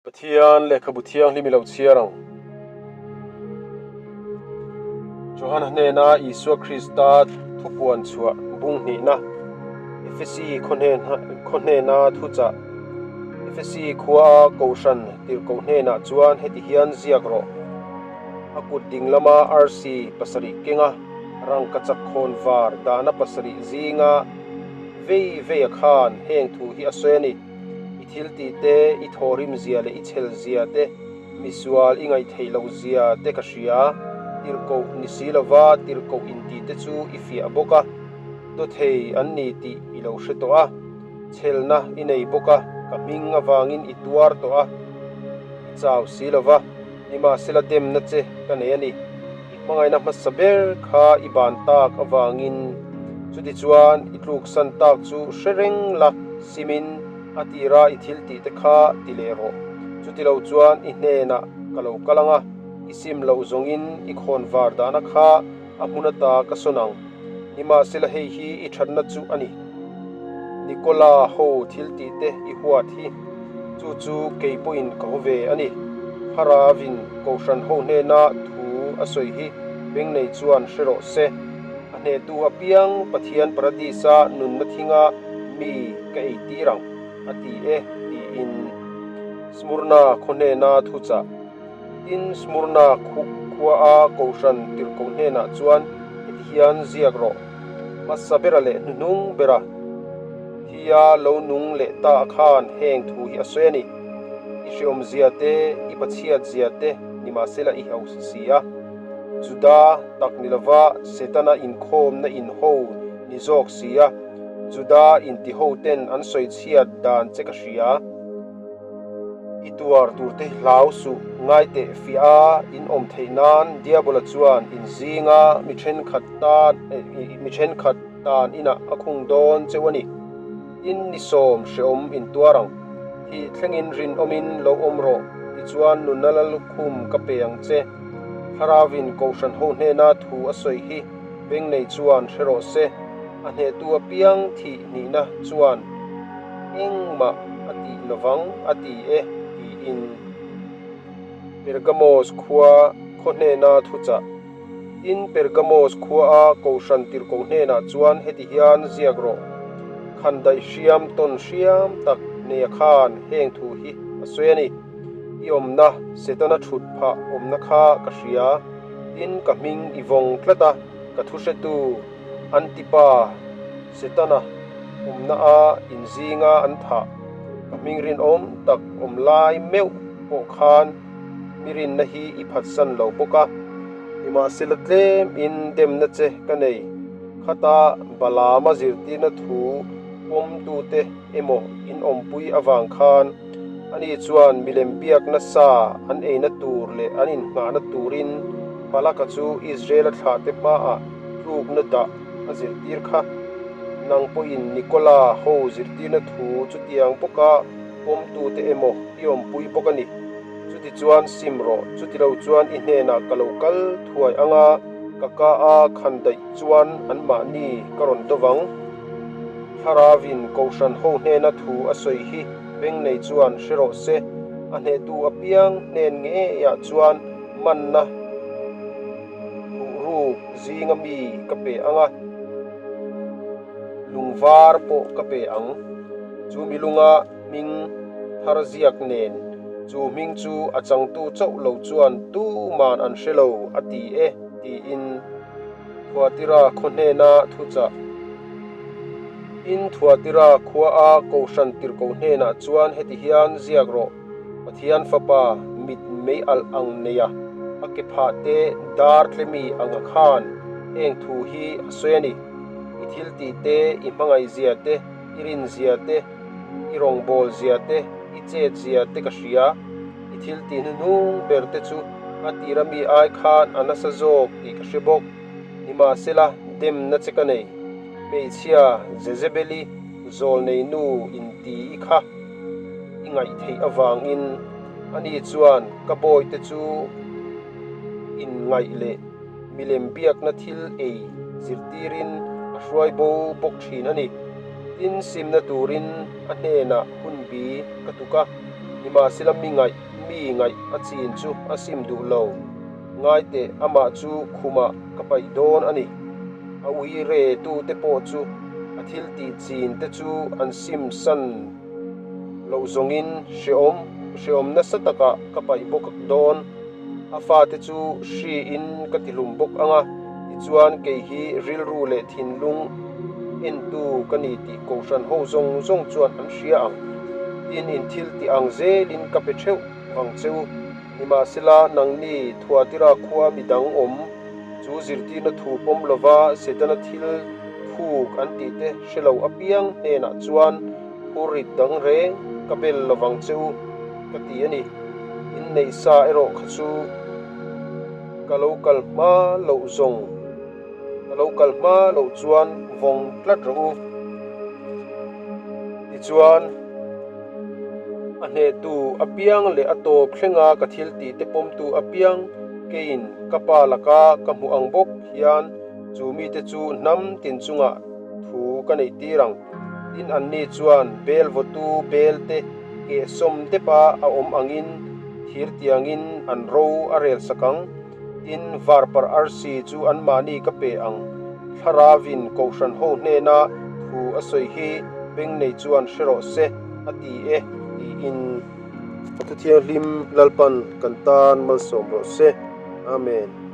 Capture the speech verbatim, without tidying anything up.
Pathian Lekhabu Thianghlim i lo chhiar ang. Johan hnena Isua Krista thupuan chhuah bung hnihna. Efesi khaw hnena, khaw hnena thuchah. Efesi khua kohran tirhkoh hnenah chuan heti hian ziak rawh. A kut ding lama arsi pasarih kenga rangkachak khawnvar dahna pasarih zinga vei vei a khan heng thu hi a sawi a ni. I thil tih te, i thawhrim zia leh i chhel zia te, misual i ngaih theih loh zia te ka hria. Tirhkoh ni si lova, tirhkoh inti te chu i fiah bawk a, dawthei an ni tih i lo hre tawh a. Chhelna i nei bawk a, ka hming avangin i tuar tawh a, i chau si lova. Nimahsela, demna che ka nei a ni. I hmangaihna hmasa ber kha i ban tak avangin, chutichuan i tluksan tak chu hre reng la, simin a tira i thil tih te kha ti leh rawh. Chuti lo chuan i hnenah ka lo kal ang a, i sim loh zawngin i khawnvar dahna kha a hmun ata ka sawn ang. Nimahsela, hei hi i ṭhatna chu a ni. Nikola ho thil tih te i huat hi, chu chu kei pawhin ka haw ve a ni. Thlarauin kohran ho hnena thu a sawi hi beng nei chuan hre rawh se. A hnetu apiang Pathian Paradisa nunna thinga mi ka ei tir ang, a ti e, tiin Smurna khaw hnena thuchah. Tin, Smurna khu-, khua a kohran tirhkoh hnenah chuan heti hian ziak rawh. Hmasa bera leh hnuhnung bera thia lo nung leh ta a khan heng thu hi a sawi a ni. I hrehawm zia te, i pachhiat zia te, nimahsela, i ho si si a. Juda tak ni lova, Setana inkhawmna in ho ni zawk si a. Juda inti ho ten an sawi chhiat dan che ka hria. I tuar tur te hlau suh, ngai teh fiah a, in awm theih nan Diabola chuan in zinga mi ṭhenkhat tan, eh, mi ṭhenkhat tan inah a khung dawn cheu a ni. In ni sawm hrehawm in tuar ang. Thih thlengin rinawmin lo awm rawh, tichuan nunna lallukhum ka pe ang che. Thlarauin kohran ho hnena thu a sawi hi beng nei chuan hre rawh se. A hnetu apiang thih hnihna chuan engmah a tih lovang a ti e, tiin Pergamos khua khaw hnena thuchah. Tin, Pergamos khua a kohran tirhkoh hnenah chuan heti hian ziak rawh. Khandaih hriam tawn hriam tak neia khan heng thu hi a sawi a ni. I awmna Setana ṭhutphah awmna kha ka hria. Tin, ka hming i vawng tlat a, ka thuhretu Antipa, Setana awmna a in zinga an thah. Ka hming rinawm tak awm lai meuh pawh khan mi rinna hi i phatsan lo bawk a. Nimahsela, tlemin demna che ka nei. Khata Balama zirtirna thu pawmtute emaw in awmpui avang khan, ani chuan milem biakna sa an eina tur leh an innghahna turin Balaka chu Israela thlahte hmaah tlukna dah a zirtir kha. Nang pawhin Nikola ho zirtirna thu chutiang bawka pawmtute emaw i awmpui bawk a ni. Chutichuan sim rawh, chuti lo chuan i hnenah ka lo kal thuai ang a, ka ka a khandaih chuan anmahni ka rawn do vang. Thlarauin kohran ho hnena thu a sawi hi beng nei chuan hre rawh se. A hnetu apiang hnen ngeiah chuan manna ruh ru zinga mi ka pe ang a, lungvar pawh ka pe ang. Chu mi lunga hming thar ziak nen, chu hming chu a changtu chauh lo chuan tuman an hre lo a ti e, tiin Thuatira khaw hnena thuchah. In Thuatira khua a kohran tirhkoh hnenah chuan heti hian ziak rawh. Pathian Fapa mit mei alh ang neia a ke phah te dar tle mi anga khan heng thu hi a sawi a ni. I thil tih te, i hmangaih zia te, i rin zia te, i rawngbawl zia te, i chet zia te ka hria. I thil tih hnuhnung ber te chu a tira mi ai khan a nasa zawk tih ka hre bawk. Nimahsela, demna che ka nei. Hmeichhia Jezebeli zawlneinu inti i kha i ngaih theih avangin, ani chuan ka bawihte chu inngaih leh milem biakna thil ei zirtirin a hruai bo bawk ṭhin a ni. Tin, simna turin a hnenah hunbi ka tuk a, Nimahsela mi ngaih, mi ngaih a chin chu a sim duh lo. Ngai teh, amah chu khumah ka paih dawn a ni. A uire tute pawh chu a thiltichinte chu an simsan loh zawngin hreawm, hreawm nasa takah ka paih bawk dawn. A fate chu hriin ka tihlum bawk ang a, tichuan kei hi rilru leh thinlung entu ka ni tih kohhran ho zawng zawng chuan an hria ang. Tin, in thiltih ang zelin ka pe theuh vang che u. Nimahsela, nangni Thuatira khua midang awm chu zirtirna thu pawm lova Setana thil thuk an tihte hre lo apiang hnenah chuan phur rit dang reng ka bel lovang che u ka ti a ni. In neihsa erawh kha chu ka lo kal hma loh zawng, ka lo kal hma loh chuan vawng tlat rawh u. Tichuan, a hnehtu apiang leh a tawp thlenga ka thiltihte pawmtu apiang keiin ka pa laka ka hmuh ang bawk hian chu mite chu hnam tin chungah thu ka neih tir ang. Tin, anni chuan belvawtu belte kehsawm depa a awm angin thir tiangin an ro a rel sak ang. Tin, varpar arsi chu anmahni ka pe ang. Thlarauvin kohhran ho hnena thu a sawi hi beng nei chuan hre rawh se a ti e, tiin a thu thianghlim Lalpan kan tan malsawm rawh se. Amen.